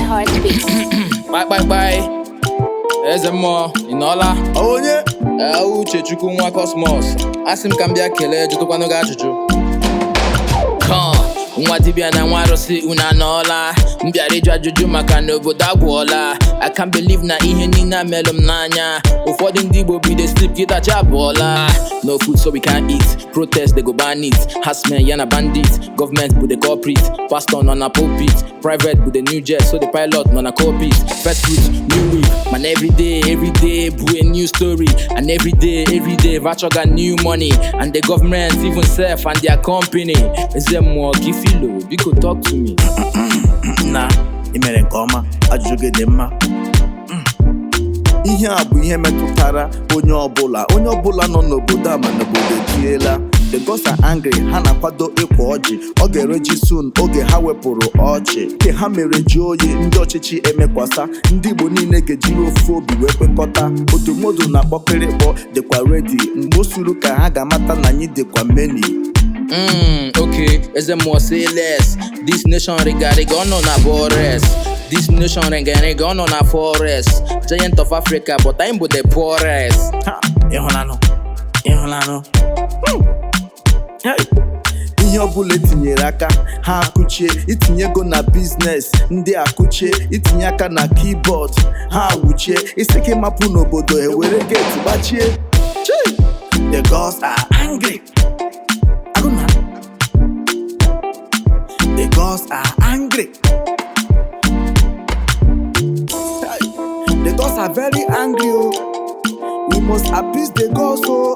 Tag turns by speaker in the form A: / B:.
A: Heartbeat.
B: Kpaịkpaịkpaị, eze mmụọ, ị nọọla?
C: Onye?
B: Ee, Uchechukwu nwa Cosmos. Asị m ka m bịa kelee, jụtụkwanụ gị ajụjụ. Kọ, nwa dibịa na nwa arụsị, unu anọọla? M bịara ịjụ ajụjụ maka na obodo agwụọla. I can't believe na ihe niile a melụ m n'anya. Ụfọdụ ndị Igbo bi dey sleep, kịta chi abụọla. No food, so we can't eat. Protest, they go ban it. Herdsmen ya na bandit. Government bụ the culprit. Pastor nọ na pulpit. Private bụ the new jet, so the pilot nọ na cockpit. First fruit, new week. Man, everyday, everyday bụ a new story. And everyday, everyday Vachoga new money. And the government even self and their company. Eze mmụọ, ka ifilo, biko talk to me.
C: Na ị mere nke ọma, ajụjụ gị dị mma. Ihe a bụ ihe metụtara onye ọbụla, onye ọbụla nọ n'obodo a, ma n'obodo etiela. The gods are angry, ha na-akwado ịkwa ọjị. Ọ ga-ereji soon oge ha wepụrụ ọchị nke ha mere ji oyi. Ndị ọchịchị emekwasa ndị Igbo niile ga-ejiri ofu obi wee kwekọta. Otomodo na kpọkịrịkpọ dịkwa ready mgbe o suru ka ha ga-amata na anyị dịkwa many.
B: Okay, eze mmụọ, say less. This nation riga riga, ọ nọ na forest. This nation riga riga, ọ nọ na forest. Giant of Africa, but I'm bụ the poorest.
C: Ha, ịhụlanụ, ịhụlanụ. Hey! Ihe ọbụla etinyere aka, ha akụchie. Itinye ego na business, ndị akụchie. Itinye aka na keyboard, ha awụchie. Isi ka ịmapụ n'obodo, ewere gate gbachie. Chii! The gods are angry. Agụna. The gods are angry. Hey! The gods are very angry, oh. We must appease the gods, oh.